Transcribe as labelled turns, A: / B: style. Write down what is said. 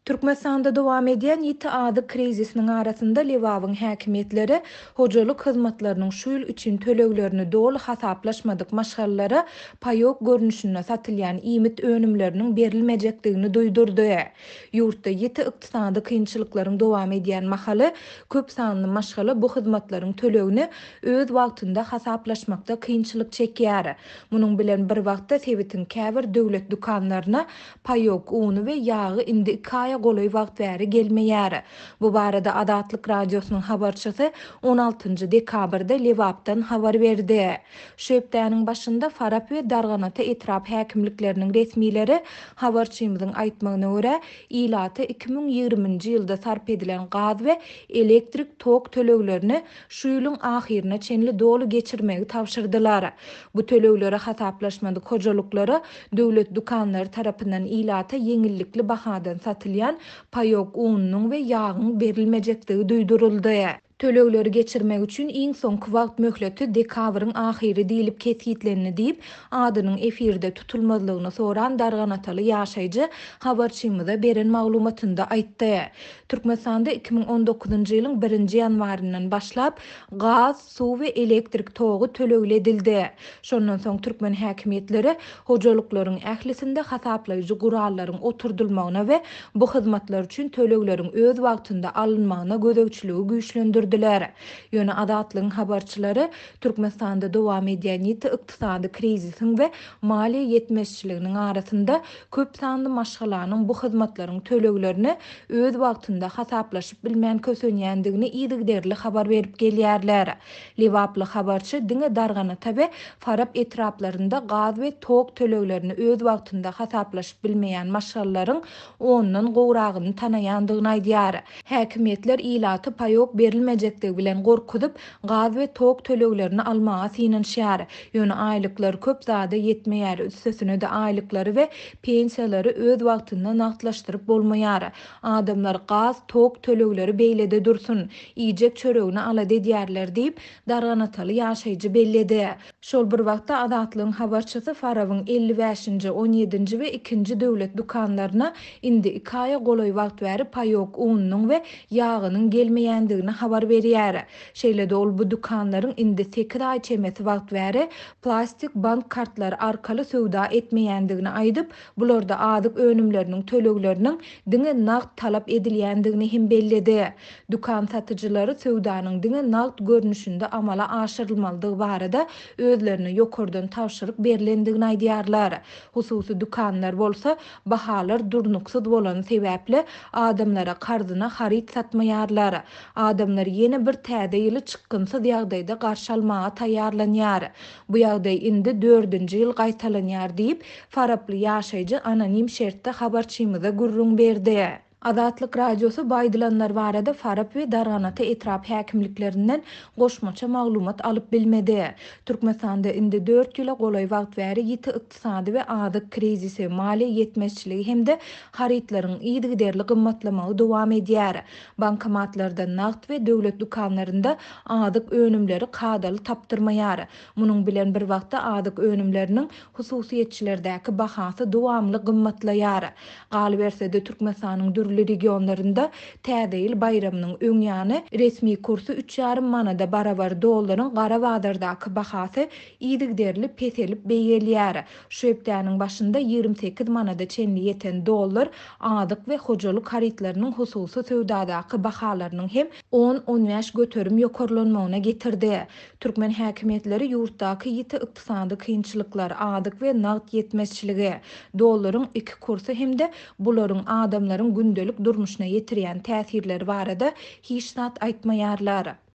A: Türkmenistanda dowam edýän ýiti azyk krizisiniň arasynda Lebabyň häkimiýetleri hojalyk hyzmatlarynyň şu ýyl üçin töleglerini doly hasaplaşmadyk maşgalalara paýok görnüşinde satylýan iýmit önümleriniň berilmejekdigini duýdurdy. Ýurtda ýiti ykdysady kynçylyklaryň dowam edýän mahaly köp sanly maşgala bu hyzmatlaryň tölegini öz wagtynda hasaplaşmakda kynçylyk çekýär. Munuň bilen bir wagtda sebitiň käbir döwlet dükanlaryna Paýok uny we ýagy indi iki aýa golaý wagt bäri gelmeýär. Bu barada Azatlyk Radiosynyň habarçysy on altynjy dekabrda Lebapdan habar berdi. Şu hepdäniň başynda Farap we Darganata etrap häkimlikleriniň resmileri habarçymyzyň aýtmagyna görä, ilata 2020-nji ýylda sarp edilen gaz we elektrik tok töleglerini şu ýylyň ahyryna çenli doly geçirmegi tabşyrdylar. Bu tölegleri hasaplaşmadyk hojalyklara döwlet dükanlary tarapyndan ilata ýeňillikli bahadan satylýan paýok ununyň we ýagyň berilmejekdigi duýduryldy. Tölegleri geçirmek üçin iň soňky wagt möhleti dekabryň ahyry diýlip kesgitlendi diýip, adynyň efirde tutulmazlygyny soran darganataly ýaşaýjy habarçymyza beren maglumatynda aýtdy. Türkmenistanda 2019-njy ýylyň birinji ýanwaryndan başlap gaz, suw we elektrik togy tölegli edildi. Şondan soň türkmen häkimiýetleri hojalyklaryň ählisinde hasaplaýjy gurallaryň oturdylmagyna we bu hyzmatlar üçin tölegleriň öz wagtynda alynmagyna gözegçiligi güýçlendirdiler. Ýöne Azatlygyň habarçylary Türkmenistanda dowam edýän ýiti ykdysady krizisiň we maliýe ýetmezçiliginiň arasynda köp sanly maşgalanyň bu hyzmatlaryň töleglerini öz wagtynda hasaplaşyp bilmän kösenýändigini yzygiderli habar berip gelýärler. Lebaply habarçy diňe Darganata we Farap etraplarynda gaz we tok töleglerini öz wagtynda hasaplaşyp bilmeýän maşgalalaryň ondan gowragyny tanaýandygyny aýdýar. Häkimiýetler ilaty paýok berilmejekdigi bilen gorkuzyp, gaz we tok töleglerini almaga synanyşýar. Ýöne aýlyklar köp zada ýetmeýär, üstesine-de aýlyklary we pensiýalary öz wagtynda nagtlaşdyryp bolmaýar. Adamlar gaz, tok tölegleri beýlede dursun, iýjek çöregini alada edýärler diýip, darganataly ýaşaýjy belledi. Şol bir wagtda, Azatlygyň habarçysy Farabyň 55-nji, on ýedinji we ikinji döwlet dükanlaryna indi iki aýa golaý wagt bäri paýok ununyň we ýagynyň gelmeýändigini habar berýär. Şeýle-de ol bu dükanlaryň indi sekiz aý çemesi wagt bäri plastik bank kartlary arkaly söwda etmeýändigini aýdyp, bularda azyk önümleriniň tölegleriniň diňe nagt talap edilýändigini hem belledi. Dükan satyjylary söwdanyň diňe nagt görnüşinde amala aşyrylmalydygy barada özlerine ýokardan tabşyryk berlendigini aýdýarlar. Hususy dükanlar bolsa, bahalar durnuksyz bolany sebäpli, adamlara karzyna haryt satmaýarlar. Adamlar ýene bir täze ýyly çykgynsyz ýagdaýda garşy almaga taýýarlanýar. Bu ýagdaý indi dördünji ýyl gaýtalanýar diýip, faraply ýaşaýjy anonim şertde habarçymyza gürrüň berdi. Azatlyk Radiosy bu aýdylanlar barada Farap we Darganata etrap häkimliklerinden goşmaça maglumat alyp bilmedi. Türkmenistanda indi dört ýyla golaý wagt bäri ýiti ykdysady we azyk krizisi, maliýe ýetmezçiligi hem-de harytlaryň yzygiderli gymmatlamagy dowam edýär. Bankomatlarda nagt we döwlet dükanlarynda azyk önümleri kadaly tapdyrmaýar. Munuň bilen bir wagtda azyk önümleriniň hususyýetçilerdäki bahasy dowamly gymmatlaýar. Galyberse-de, Türkmenistanyň dürli regionlarynda Täze ýyl baýramynyň öň ýany resmi kursy üç ýarym manada barabar dollaryň gara bazardaky bahasy yzygiderli peselip beýgelýär. Şu hepdäniň başynda 28 manada çenli ýeten dollar azyk we hojalyk harytlarynyň hususy söwdadaky bahalarynyň hem on-on bäş göterim ýokarlanmagyna getirdi. Türkmen häkimiýetleri ýurtdaky ýiti ykdysady kynçylyklar, azyk we nagt ýetmezçiligi, dollaryň iki kursy hem-de bularyň adamlaryň gündelik durmuşyna ýetirýän täsirleri barada hiç zat aýtmaýarlar.